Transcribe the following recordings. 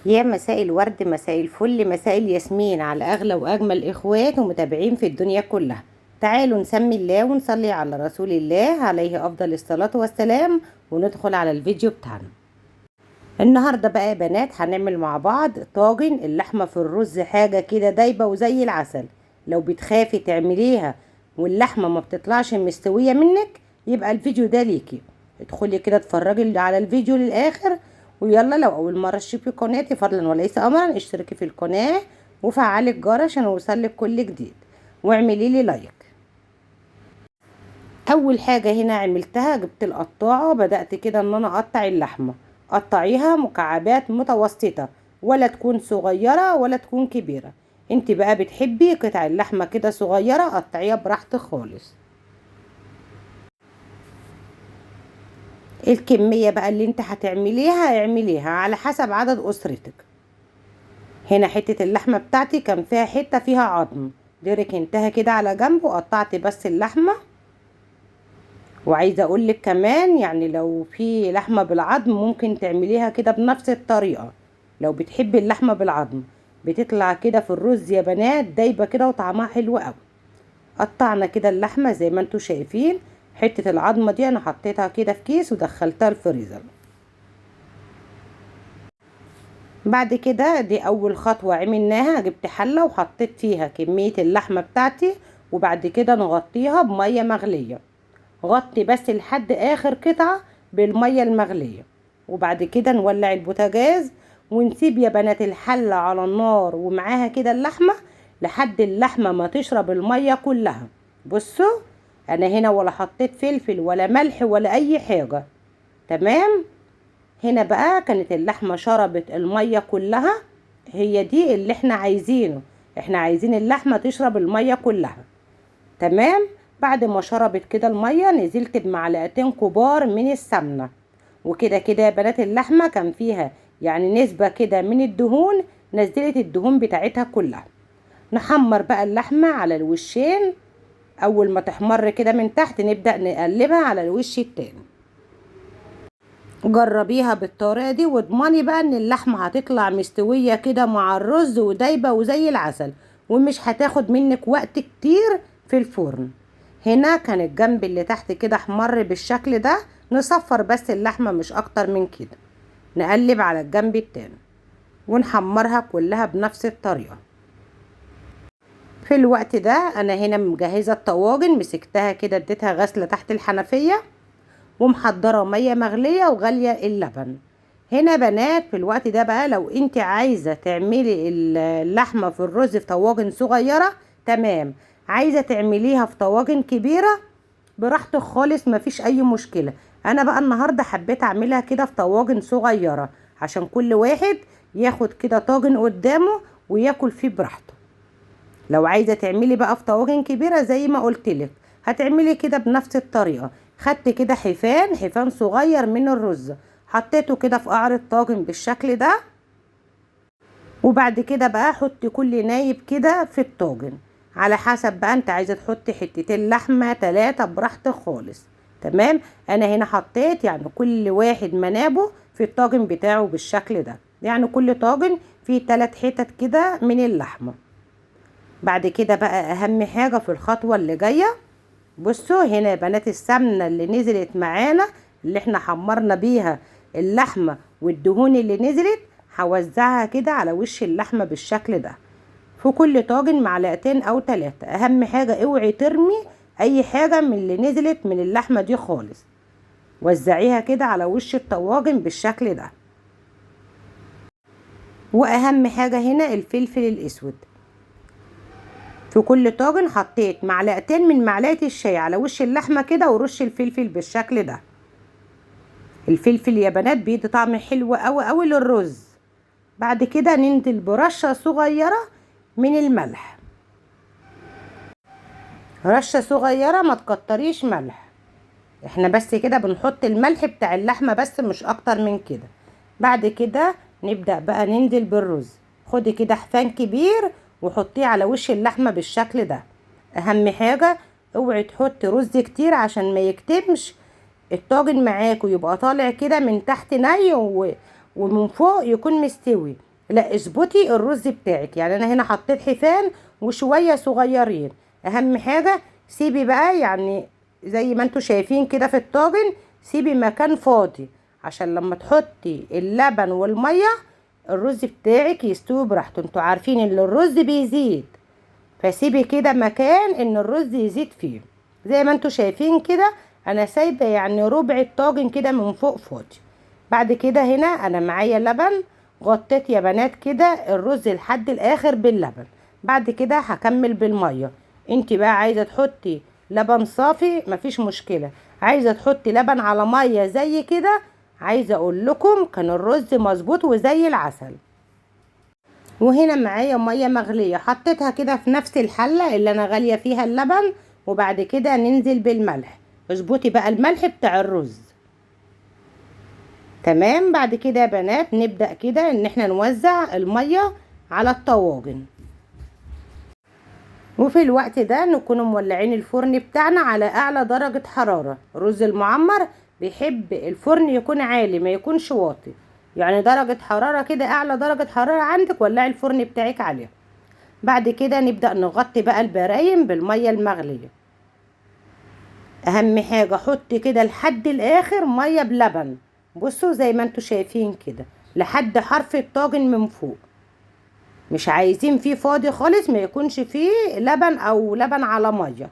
يا مساء الورد، مساء الفل، مساء الياسمين على أغلى وأجمل إخوات ومتابعين في الدنيا كلها. تعالوا نسمي الله ونصلي على رسول الله عليه أفضل الصلاة والسلام، وندخل على الفيديو بتاعنا. النهاردة بقى يا بنات هنعمل مع بعض طاجن اللحمة في الرز، حاجة كده دايبة وزي العسل. لو بتخافي تعمليها واللحمة ما بتطلعش مستوية منك يبقى الفيديو ده ليكي. ادخلي كده اتفرجي على الفيديو للآخر. ويلا لو أول مرة تشوفي قناتي فضلا وليس أمرا اشتركي في القناة وفعلي الجرس عشان يوصلك كل جديد، واعملي لي لايك. أول حاجة هنا عملتها جبت القطاعة، بدأت كده إن أنا أقطع اللحمة. قطعيها مكعبات متوسطة، ولا تكون صغيرة ولا تكون كبيرة. انت بقى بتحبي قطع اللحمة كده صغيرة قطعيها براحتك خالص. الكمية بقى اللي انت هتعمليها اعمليها على حسب عدد أسرتك. هنا حتة اللحمة بتاعتي كان فيها حتة فيها عظم، دي ركنتها كده على جنب وقطعت بس اللحمة. وعايزة اقولك كمان لو في لحمة بالعظم ممكن تعمليها كده بنفس الطريقة. لو بتحبي اللحمة بالعظم بتطلع كده في الرز يا بنات دايبة كده وطعمها حلو قوي. قطعنا كده اللحمة زي ما انتوا شايفين. حتة العظمة دي انا حطيتها كده في كيس ودخلتها الفريزر. بعد كده دي اول خطوة عملناها، جبت حلة وحطيت فيها كمية اللحمة بتاعتي، وبعد كده نغطيها بمية مغلية. غطي بس لحد اخر قطعة بالمية المغلية، وبعد كده نولع البوتاجاز ونسيب يا بنات الحلة على النار ومعاها كده اللحمة لحد اللحمة ما تشرب المية كلها. بصوا انا هنا ولا حطيت فلفل ولا ملح ولا اي حاجة، تمام. هنا بقى كانت اللحمة شربت المية كلها، هي دي اللي احنا عايزينه، احنا عايزين اللحمة تشرب المية كلها، تمام. بعد ما شربت كده المية نزلت بمعلقتين كبار من السمنة. وكده كده يا بنات اللحمة كان فيها نسبة كده من الدهون، نزلت الدهون بتاعتها كلها. نحمر بقى اللحمة على الوشين، أول ما تحمر كده من تحت نبدأ نقلبها على الوش التاني. جربيها بالطريقة دي واضمني بقى ان اللحمة هتطلع مستوية كده مع الرز ودايبة وزي العسل، ومش هتاخد منك وقت كتير في الفرن. هنا كان الجنب اللي تحت كده احمر بالشكل ده، نصفر بس اللحمة مش اكتر من كده. نقلب على الجنب التاني ونحمرها كلها بنفس الطريقة. في الوقت ده انا هنا مجهزة الطواجن، مسكتها كده اديتها غسلة تحت الحنفية، ومحضرة مية مغلية وغالية اللبن. هنا بنات في الوقت ده بقى لو انت عايزة تعملي اللحمة في الرز في طواجن صغيرة تمام، عايزة تعمليها في طواجن كبيرة براحتك خالص مفيش اي مشكلة. انا بقى النهاردة حبيت اعملها كده في طواجن صغيرة عشان كل واحد ياخد كده طاجن قدامه وياكل فيه براحته. لو عايزة تعملي بقى في طواجن كبيرة زي ما قلتلك هتعملي كده بنفس الطريقة. خدت كده حفان صغير من الرز، حطيته كده في قعر الطاجن بالشكل ده، وبعد كده بقى حطي كل نايب كده في الطاجن على حسب بقى انت عايزة تحطي حتتين لحمة 3 براحتك خالص، تمام. انا هنا حطيت كل واحد منابه في الطاجن بتاعه بالشكل ده، كل طاجن فيه 3 حتت كده من اللحمة. بعد كده بقى اهم حاجة في الخطوة اللي جاية، بصوا هنا يا بنات السمنة اللي نزلت معانا اللي احنا حمرنا بيها اللحمة والدهون اللي نزلت هوزعها كده على وش اللحمة بالشكل ده في كل طاجن معلقتين او 3. اهم حاجة اوعي ترمي اي حاجة من اللي نزلت من اللحمة دي خالص، وزعيها كده على وش الطواجن بالشكل ده. واهم حاجة هنا الفلفل الاسود، في كل طاجن حطيت معلقتين من معلقة الشاي على وش اللحمة كده ورش الفلفل بالشكل ده. الفلفل يا بنات بيدي طعم حلو قوي قوي للرز. بعد كده ننزل برشة صغيرة من الملح، رشة صغيرة ما تكتريش ملح، احنا بس كده بنحط الملح بتاع اللحمة بس مش اكتر من كده. بعد كده نبدأ بقى ننزل بالرز. خدي كده حفان كبير وحطيه على وش اللحمة بالشكل ده. اهم حاجة اوعي تحطي رز كتير عشان ما يكتمش الطاجن معاك ويبقى طالع كده من تحت ني ومن فوق يكون مستوي. لا اظبطي الرز بتاعك. يعني انا هنا حطيت حيفان وشوية صغيرين. اهم حاجة سيبي بقى يعني زي ما انتوا شايفين كده في الطاجن، سيبي مكان فاضي عشان لما تحطي اللبن والمية الرز بتاعك يستوي براحته. انتوا عارفين ان الرز بيزيد، فسيبي كده مكان ان الرز يزيد فيه. زي ما انتوا شايفين كده انا سايبه يعني ربع الطاجن كده من فوق فاضي. بعد كده هنا انا معايا لبن، غطيت يا بنات كده الرز لحد الاخر باللبن. بعد كده هكمل بالمية. انت بقى عايزه تحطي لبن صافي مفيش مشكلة، عايزه تحطي لبن على مية زي كده. عايزه اقول لكم كان الرز مظبوط وزي العسل. وهنا معايا مية مغليه حطيتها كده في نفس الحلة اللي انا غالية فيها اللبن. وبعد كده ننزل بالملح، اظبطي بقى الملح بتاع الرز. تمام. بعد كده يا بنات نبدأ كده ان احنا نوزع المية على الطواجن. وفي الوقت ده نكون مولعين الفرن بتاعنا على اعلى درجة حرارة. الرز المعمر بيحب الفرن يكون عالي ما يكونش واطي، يعني درجة حرارة كده اعلى درجة حرارة عندك ولعي الفرن بتاعك عليها. بعد كده نبدأ نغطي بقى البرايم بالمية المغلية. اهم حاجة حطي كده لحد الاخر مية بلبن، بصوا زي ما انتوا شايفين كده لحد حرف الطاجن من فوق، مش عايزين فيه فاضي خالص، ما يكونش فيه لبن او لبن على مية،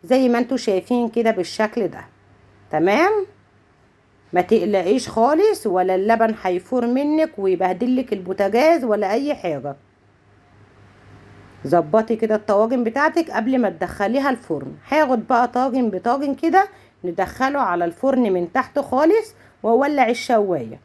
زي ما انتوا شايفين كده بالشكل ده. تمام. ما تقلقيش خالص، ولا اللبن هيفور منك ويبهدلك البوتاجاز ولا اي حاجة. ظبطي كده الطواجن بتاعتك قبل ما تدخليها الفرن. هاخد بقى طاجن بطاجن كده ندخله على الفرن من تحت خالص واولع الشوايه.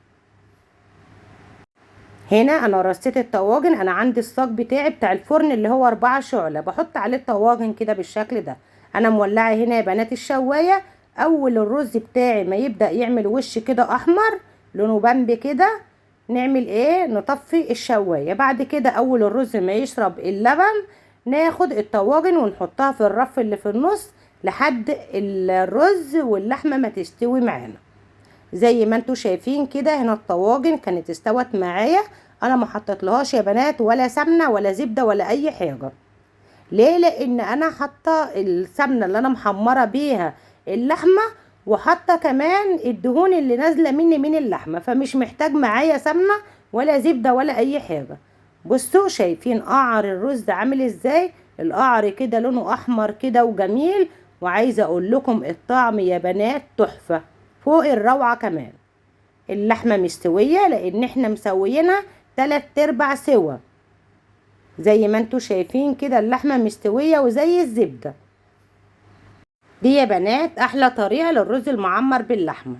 هنا انا رصيت الطواجن، انا عندي الصاج بتاعي بتاع الفرن اللي هو 4 شعلة، بحط عليه الطواجن كده بالشكل ده. انا مولعه هنا يا بنات الشوايه. اول الرز بتاعي ما يبدأ يعمل وش كده احمر لونه بامبي كده، نعمل ايه؟ نطفي الشوايه. بعد كده اول الرز ما يشرب اللبن ناخد الطواجن ونحطها في الرف اللي في النص لحد الرز واللحمة ما تستوي معانا. زي ما انتوا شايفين كده هنا الطواجن كانت استوت معايا، انا ما حطيتلهاش يا بنات ولا سمنه ولا زبدة ولا اي حاجة. ليه؟ لان انا حاطه السمنة اللي انا محمرة بيها اللحمة، وحاطه كمان الدهون اللي نازله مني من اللحمة، فمش محتاج معايا سمنه ولا زبدة ولا اي حاجة. بصوا شايفين قعر الرز عامل ازاي؟ القعر كده لونه احمر كده وجميل، وعايزه اقول لكم الطعم يا بنات تحفة فوق الروعة. كمان اللحمة مستوية لان احنا مسويينها 3/4 سوا، زي ما انتوا شايفين كده اللحمة مستوية وزي الزبدة. دي يا بنات احلى طريقه للرز المعمر باللحمه.